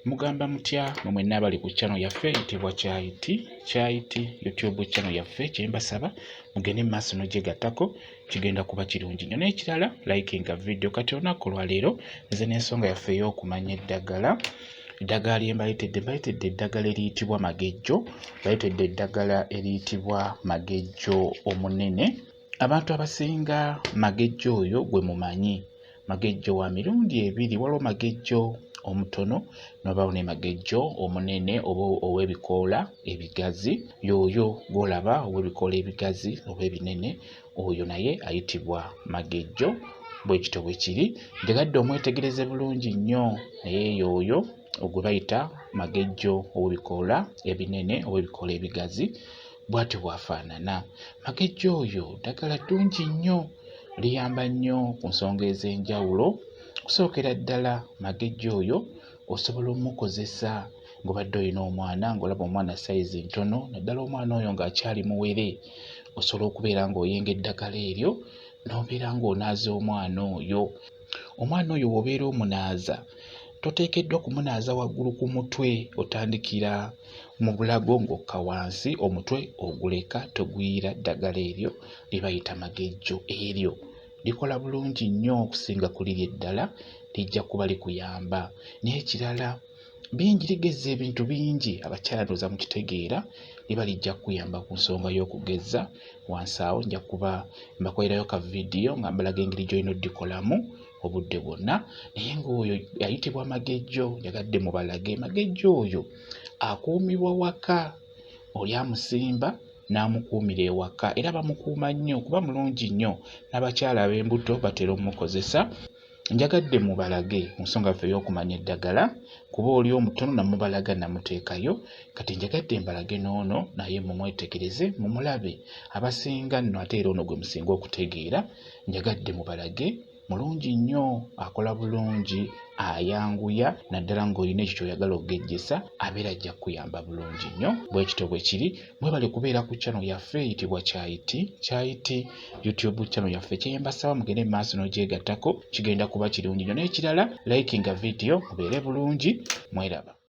Mugamba mutya mwe mwenna abali ku channel yaffe eyitibwa Kyayiti Kyayiti YouTube channel yaffe, kyembasaba mugende mu maaso n'ogyegattako, kigenda kuba kirungi nnyo. N'ekirala, likinga video. Kati olunaku olwaleero nze n'ensonga yaffe ey'okumanya eddagala. Eddagala lye mbaleetedde, mbaleetedde eddagala eriyitibwa magejjo, mbaleetedde eddagala eriyitibwa magejjo omunene. Abantu abasinga magejjo oyo gwe mumanyi. Magejjo wa mirundi ebiri, waliwo magejjo omutono n'obaawo ne magejjo omunene oba ow'ebikoola ebigazi. Y'oyo gw'olaba ow'ebikoola ebigazi oba ebinene, oyo naye ayitibwa magejjo, bwe kityo bwe kiri. Njagadde omwetegereze bulungi nnyo, naye y'oyo gwe bayita magejjo ow'ebikoola ebinene oba ebikoola ebigazi, bw'atyo bw'afaanana. Magejjo oyo ddagala ddungi nnyo, liyamba nnyo ku nsonga ez'enjawulo. Okusookera ddala, magejjo oyo osobola omukozesa ng'obadde olina omwana, ng'olaba omwana sayizi ntono, naddala omwana oyo ng'akyali muwere, osobola okubeera ng'oyenga eddagala eryo n'obeera ng'onaaza omwana oyo. Omwana oyo bw'obeera omunaaza, toteekeddwa kumunaaza waggulu ku mutwe, otandikira mu bulago ng'okka wansi, omutwe oguleka toguyiira ddagala eryo lye bayita magejjo. Eryo likola bulungi nnyo okusinga ku liri eddala, lijja kuba likuyamba. N'ekirala, bingi ligezza ebintu bingi, abakyala ndowooza mukitegeera, liba lijja kukuyamba ku nsonga y'okugezza. Wansi awo nja kuba mbakolerayo ka vidiyo nga mbalaga engeri gy'olina oddikolamu obudde bwonna, naye ng'oyo ayitibwa magejjo. Njagadde mubalage magejjo oyo akuumibwa waka, oli amusimba n'amukuumira ewaka, era bamukuuma nnyo kuba mulungi nnyo, n'abakyala ab'embuto batera omukozesa. Njagadde mubalage ku nsonga yaffe ey'okumanya eddagala, kuba oli omutono namubalaga namuteekayo, kati njagadde mbalage n'ono naye mumwetegereze mumulabe. Abasinga nno ate era ono gwe musinga okutegeera, njagadde mubalage mulungi nnyo, akola bulungi, ayanguya, naddala ng'olina ekyo ky'oyagala okugejjesa, abeera ajja kukuyamba bulungi nnyo. Bwe kityo bwe kiri. Mwebale kubeera ku channel yaffe eyitibwa Kyayiti Kyayiti YouTube channel yaffe. Kye mbasaba, mugende mu maaso n'ogyegattako, kigenda kuba kirungi nnyo. N'ekirala, likinga video, mubeere bulungi, mweraba.